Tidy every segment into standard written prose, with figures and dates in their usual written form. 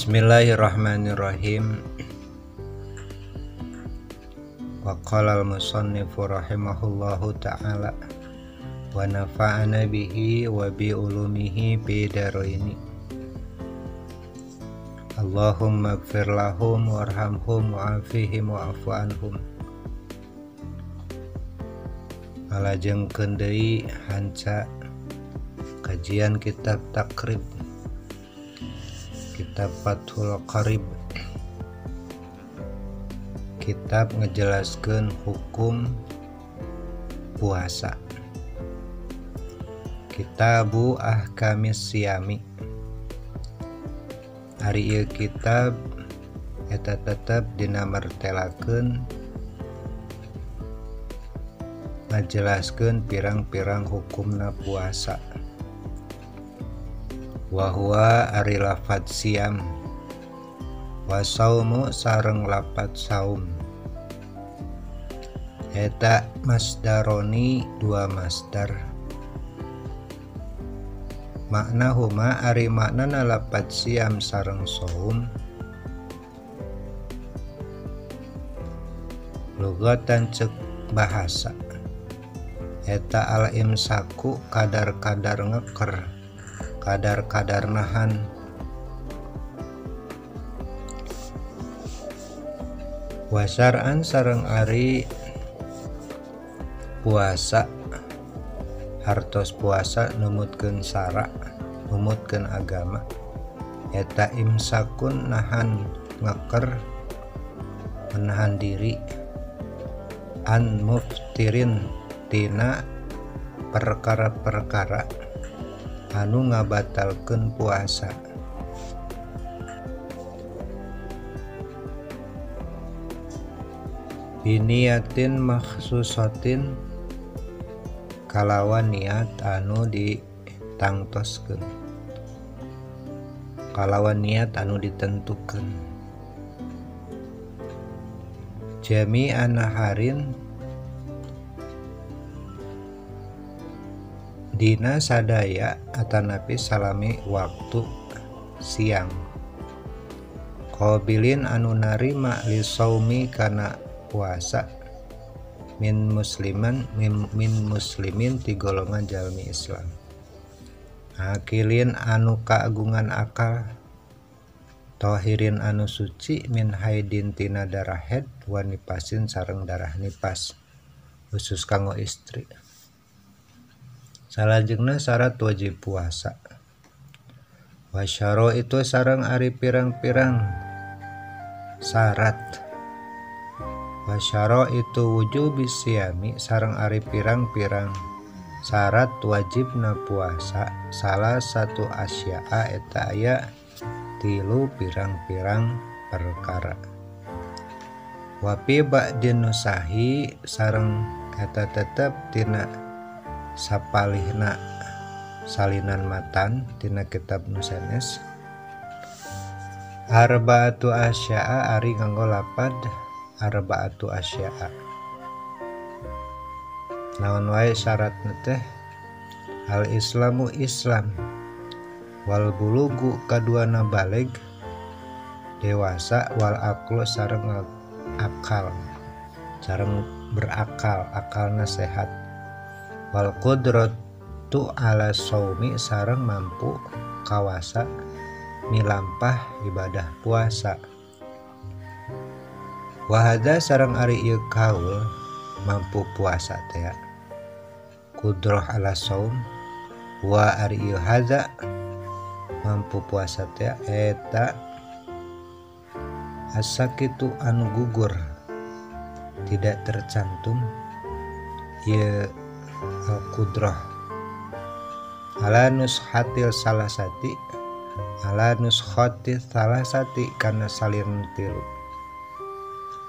Bismillahirrahmanirrahim. Wa qala al-musannifu rahimahullahu ta'ala wa nafa'ana bihi wa bi ulumihi bi daraini. Allahumma ighfir lahum warhamhum wa'afihim wa'fu anhum. Ngalajengkeun deui hanca kajian kitab Taqrib, kitab Fathul Qarib, kitab ngejelaskeun hukum puasa, Kitabu Ahkamis Siyami. Ari ieu kitab eta tetep dinamartelakeun ngajelaskeun pirang-pirang hukumna puasa. Wa huwa ari lafadz siam wa saumu sareng lafadz saum eta masdaroni dua masdar. Makna huma ari maknana lafadz siam sareng saum lugatan cek bahasa eta al imsaku kadar-kadar ngeker, kadar-kadar nahan. Wasar'an sareng ari puasa, hartos puasa numutkeun sara, numutkeun agama eta imsakun nahan ngeker, menahan diri an muftirin tina perkara-perkara anu ngabatalkeun puasa. Biniatin makhsusatin kalawan niat anu ditangtoskeun, kalawan niat anu ditentukeun. Jami'an naharin dina sadaya atanapi salami waktu siang. Qabilin anu narima li saumi kana puasa min musliman min muslimin ti golongan jalmi Islam. Akilin anu kagungan akal, tohirin anu suci min haidin tina darah haid wa nipasin sareng darah nipas khusus kanggo istri. Salajengna syarat wajib puasa. Wasyaro itu sareng ari pirang-pirang syarat. Wasyaro itu wujubi siyami sareng ari pirang-pirang syarat wajibna puasa. Salah satu asya'a eta aya tilu pirang-pirang perkara. Wapi ba'din nusahi sareng eta tetep tina sapalihna salinan matan tina kitab nusanes arba'atu asya'a ari nganggo lapad arba'atu asya'a. Naon wae syaratna teh? Al islamu islam wal bulugu kaduana balig dewasa wal aqlu sareng akal, sareng berakal, akalna sehat. Wal qudratu ala saumi sareng mampu kawasa milampah ibadah puasa. Wahada sareng ari ieu kaul mampu puasa teh qudrah ala saum wa ari ieu hadza mampu puasa teh eta asakitu anu gugur tidak tercantum ieu al-qudrah ala nushatil salasati ala nuskhati salasati kana salin tilu.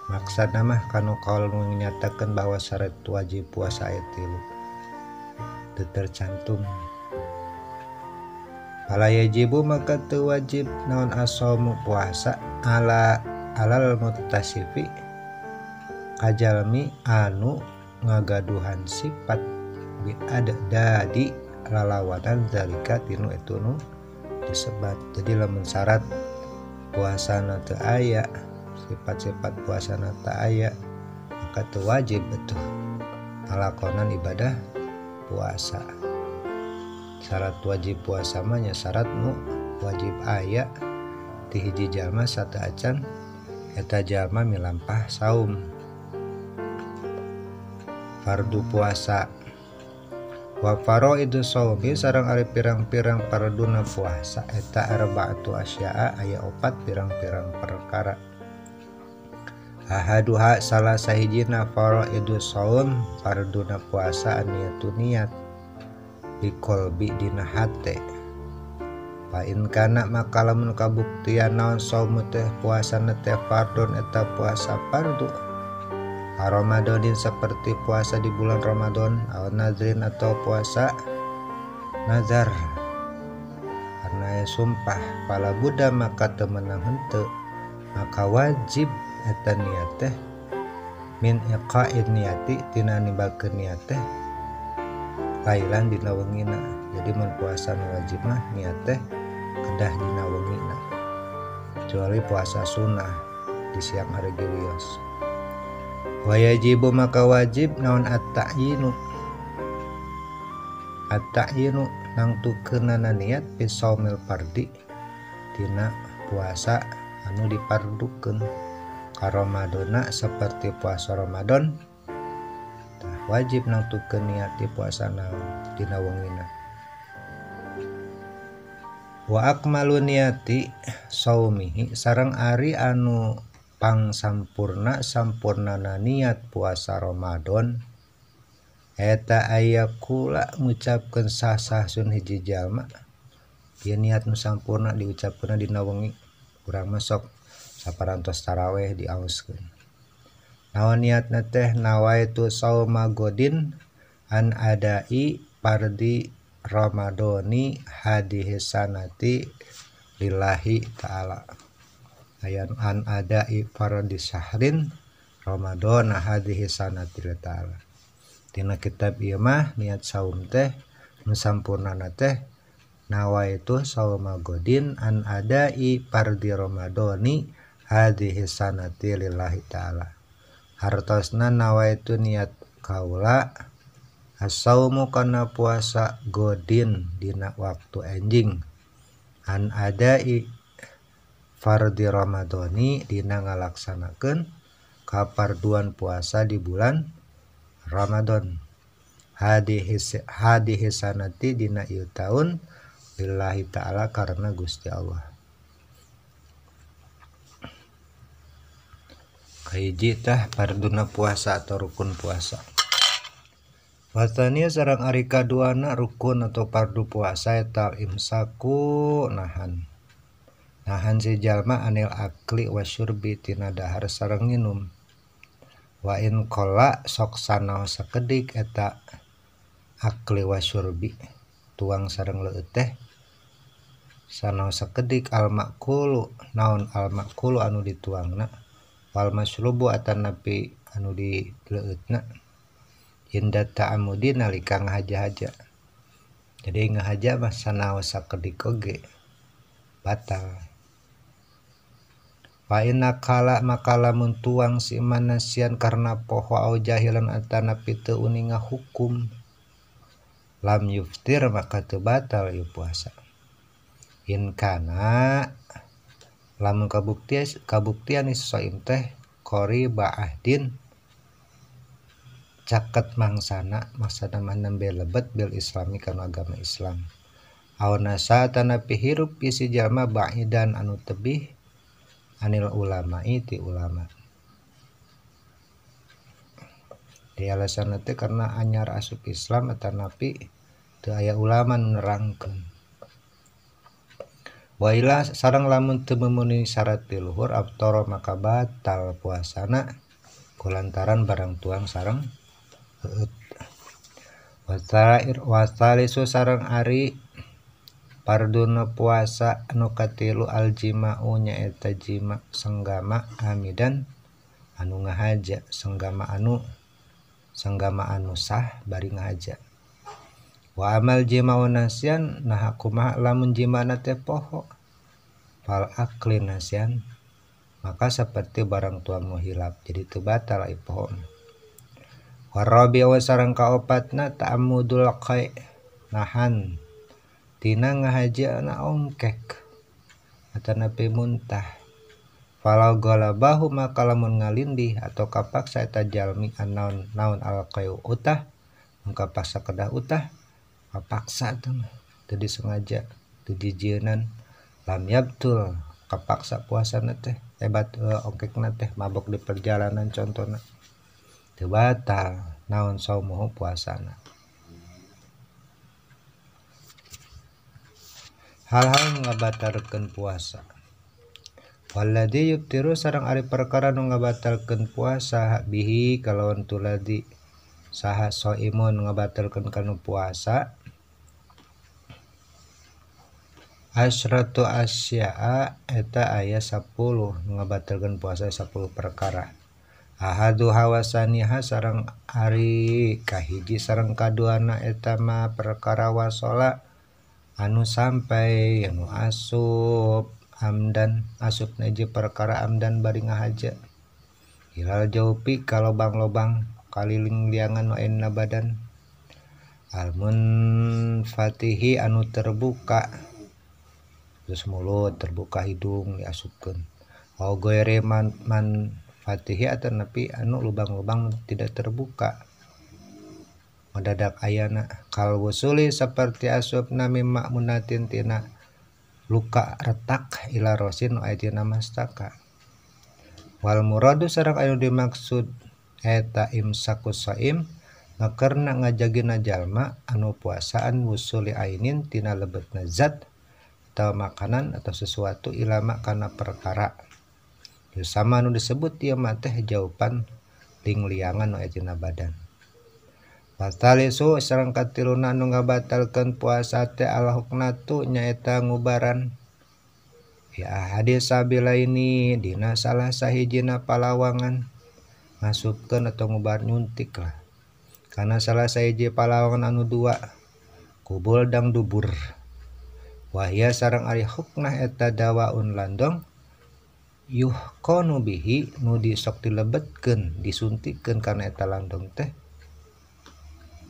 Maksudna mah kanu kaul menyatakan bahwa syarat wajib puasa ayat tilu teu tercantum. Fala yajibu maka teu wajib naon asomu puasa ala alal muttasifi kajalmi anu ngagaduhan sifat bi ada dadi lalawanan zalika tinu etunu disebat. Jadi lamun syarat Puasana teu aya, sifat-sifat puasana teu aya, maka teu wajib betul ngalakonan ibadah puasa. Syarat wajib puasa mah nya syarat nu wajib aya ti hiji jalma sateuacan eta jalma milampah saum. Fardu puasa wa faraidu shaumi sareng ari pirang-pirang farduna puasa eta arba'atu asya'a aya opat pirang-pirang perkara. Ahaduha salah sahijina faraidu shaum farduna puasa niatu niat biqalbi dina hate. Fa in kana maka lamun kabuktian naon saumu teh puasana teh fardun eta puasa fardu. Ramadonin seperti puasa di bulan Ramadan, atau nazrin atau puasa nazar karena ya sumpah pala Buddha maka temenang henteu maka wajib eta niat teh min iqa'id niati tina nibakeun niat teh lailan dina wengina. Jadi mun puasa nu wajib mah niat teh kedah dina wengina, kecuali puasa sunnah di siang hari ge wios. Wajibu maka wajib naon at-ta'yinu at-ta'yinu nangtukeunana niat fi shaumil fardi tina puasa anu dipardukeun ka Ramadana seperti puasa Ramadan. Tah wajib nangtukeun niat di puasa naon dina wengina. Wa akmalu niati saumihi sareng ari anu pangsampurna sampurnana niat puasa Ramadan eta aya kula ngucapkeun sah-sah sun hiji jalma. Ieu niat nu sampurna diucapkeunna dina wengi. Urang mah sok saparantos taraweh diaoskeun. Naon niatna teh nawaitu sauma godin an adai pardi Ramadoni hadihi sanati lillahi ta'ala. Ayan an adai fardi sahrin Ramadan hadhihi sanati ta'ala. Dina kitab ieu mah niat saum teh nu sampurnana teh nawaitu sauma godin an adai fardi Ramadoni hadhihi sanati lillahi ta'ala. Hartosna nawaitu niat kaula as-saumu kana puasa godin dina waktu enjing an adai fardi Ramadoni dina ngalaksanakeun kaparduan puasa di bulan Ramadan hadihi sanati dina ieu taun lillahi ta'ala karena Gusti Allah. Kahiji tah farduna puasa atau rukun puasa. Watania sareng ari kaduana rukun atau fardu puasa eta imsaku nahan. Nahan si jalma anil akli wasyurbi tina dahar sareng nginum. Wa in qala sok sanaos sakedik eta akli wasyurbi tuang sareng leueut teh sanaos sakedik al makulu naon al makulu anu dituangna wal masyrubu atanapi anu dileueutna inda ta'amudi nalika ngahaja-haja. Jadi ngahaja mah sanaos sakedik oge batal. Fa inna kala maka lamun tuang si manasian karena poho au jahilan atanapi teu uninga hukum lam yuftir maka teu batal ieu puasa. In kana lamun kabuktian ieu teh qariba ahdin caket mangsana maksana mah nembe lebet bil islami kana agama Islam. Aw nasa tanapi hirup isi jalma ba'idan anu tebih anil ulama'i ti ulama. Di alasan teh karena anyar asup Islam atanapi teu aya ulama nu nerangkeun. Wa ila sareng lamun teu memenuhi syarat ti luhur aftara maka batal puasana kulantaran barang tuang sareng heueut. Wasalisu sareng ari farduna puasa anu katilu aljima'u nyaeta jima senggama amidan anu ngahaja senggama anu sah bari ngahaja. Wa amal jima'u nasian nah kumaha lamun jimana teh poho fal akli nasian maka seperti barang tuang nu hilap jadi teu batal ai poho. Warabi'u sareng kaopatna ta'ammudul qai nahan tina ngahajana ongkek atanapi muntah falau galabahu maka lamun ngalindih atau kapaksa eta jalmi anaon naon alqai utah kapaksa kedah utah kapaksa teh teu disengaja teu dijieunnan lam yabtul kapaksa puasana teh hebat ongkekna teh mabok di perjalanan contohna teu batal naon saumuhu puasana. Hal-hal ngabatalkeun puasa. Walladzi yubtiru sareng ari perkara nu ngabatalkeun puasa bihi kalawan tuladi saha soimun ngabatalkeun kana puasa asyratu asya'a eta aya 10 ngabatalkeun puasa 10 perkara. Ahadu hawasaniha sareng ari kahiji sareng kaduana eta mah perkara wasola anu sampai anu asup amdan asup neje perkara amdan bari ngahaja hilal jaupi ka lobang-lobang kaliling liangan nu aya badan almun fatihi anu terbuka terus mulut terbuka hidung diasupkeun au goere man fatihi atanapi anu lubang-lubang tidak terbuka mendadak ayana kal wusuli seperti asupna mimma munatin tina luka retak ila rosin nu aya tina mastaka wal muradu sareng anu dimaksud eta imsakus saim ngakerna ngajagina jalma anu puasaan wusuli ainin tina lebetna zat atau makanan atau sesuatu ilama kana perkara sama nu disebut ieu mah teh jaupan lingliangan nu aya tina badan. Batalisu sareng katiluna anu ngabatalkeun puasa teh al-huknatu nyaeta ngubaran ya hadis sabilaini dina salah sahijina palawangan masukkeun atau ngubar nyuntik lah karena salah sahiji palawangan anu dua kubul dang dubur wahya sareng ari huknah eta dawaun landong yuhqanu bihi nu disok dilebetkeun disuntikeun kana eta landong teh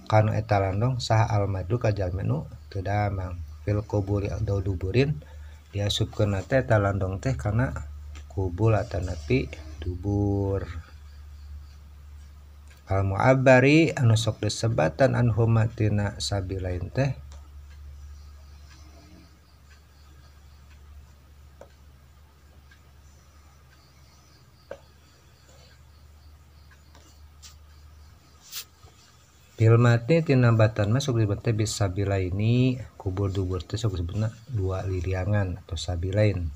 kana eta landong saha almadu ka jalmi nu teu damang fil kubuli atau duburin diasupkeun teh eta landong teh kana kubul atanapi dubur. Al mu'abbari anu sok disebatan anhuma tina sabilain teh bil mati tina batan mah sok disebut teh bisabilaini kubur dubur teh sok disebutna dua liliangan atau sabilain.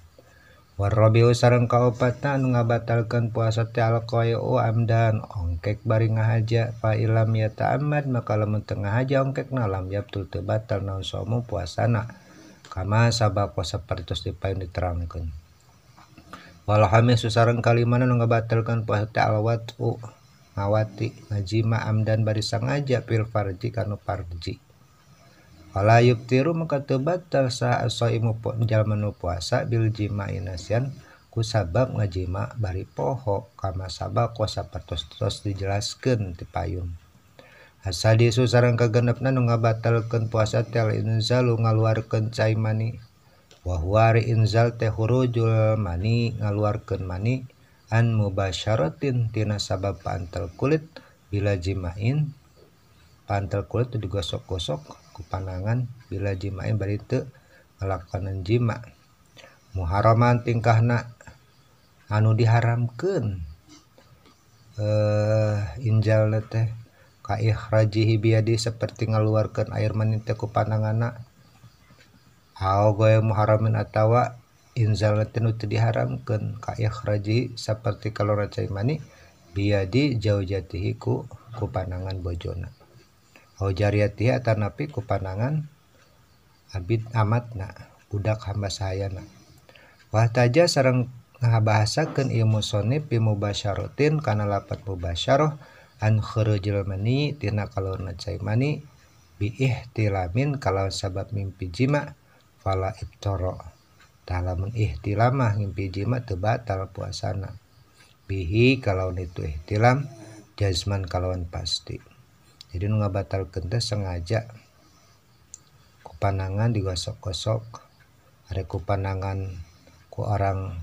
Warabiu sareng kaopatna anu ngabatalkeun puasa teh alqai'u amdan ongkek bari ngahaja fa ilam yata'ammad maka lamun teu ngahaja ongkekna lam yabtul teu batal naon saumu puasana kama sabaqa sapertos dipayun diterangkeun. Wal hamisu sareng kalimana anu ngabatalkeun puasa teh alwat'u ngawati ngajima amdan bari sangaja fil farji kanu farji. Fala yubtiru maka teu batal saha saimu jalma nu puasa bil jima'i nasian ku sabab ngajima bari poho kama sabaqa sapertos dijelaskeun ti payun. Asadisu sareng kagenepna nu ngabatalkeun puasa teh inzalu ngaluarkeun cai mani wa huwa inzal teh hurujul mani ngaluarkeun mani an mubasyaratin tina sabab pantel kulit bila jimain pantel kulit itu digosok-gosok ku panangan bila jimain bari teu ngalakonan jima muharaman tingkahna anu diharamkeun injalna teh ka ikhrajihi biadi seperti ngaluarkeun air mani teh ku pananganna au goe muharamin atawa inzal teh nu teu diharamkeun ka ikhraji saperti kalora cai mani biadi jaujatihi ku panangan bojona au jariyatihi atanapi ku panangan abid amatna budak hamba sahayana. Wahtaja sareng ngabahasakeun ieu musannif bi mubasyaratin kana lapat mubasyarah an khurujil mani tina kalorna cai mani bi ihtilamin kalawan sabab mimpi jima fala ibtara Tah lamun ihtilam mah ngimpi jima teu batal puasana. Bihi kalawan itu ihtilam jazman kalawan pasti. Jadi nu ngabatalkeun teh sengaja ku panangan digosok-gosok, ari ku panangan ku orang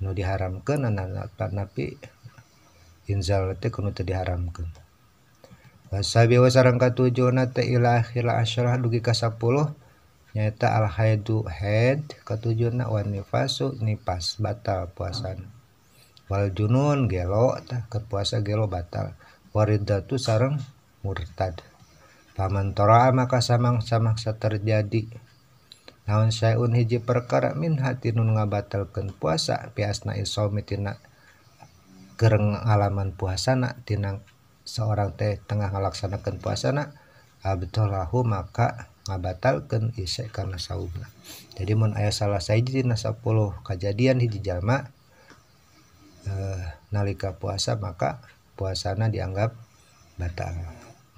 nu diharamkeun napi inzal teh kudu teu diharamkeun. Wasabi wasarang katujuna teh ila akhir asyrah dugi ka 10 nyaeta al haidu haid katujuna wan nifasu nipas batal puasana. Wal junun gelo tah keur puasa gelo batal. Waridatu sareng murtad. Paman tara'a maka samang-samaksa terjadi naon syai'un hiji perkara min hati nu ngabatalkeun puasa piasna isomi tina keur ngalaman puasana tina seorang teh tengah ngalaksanakeun puasana abtalahu maka ngabatalkeun isek kana saumna. Jadi mun aya salah sahiji tina 10 kajadian hiji jalma nalika puasa maka puasana dianggap batal.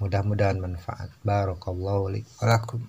Mudah-mudahan manfaat. Barakallahu li wa lakum.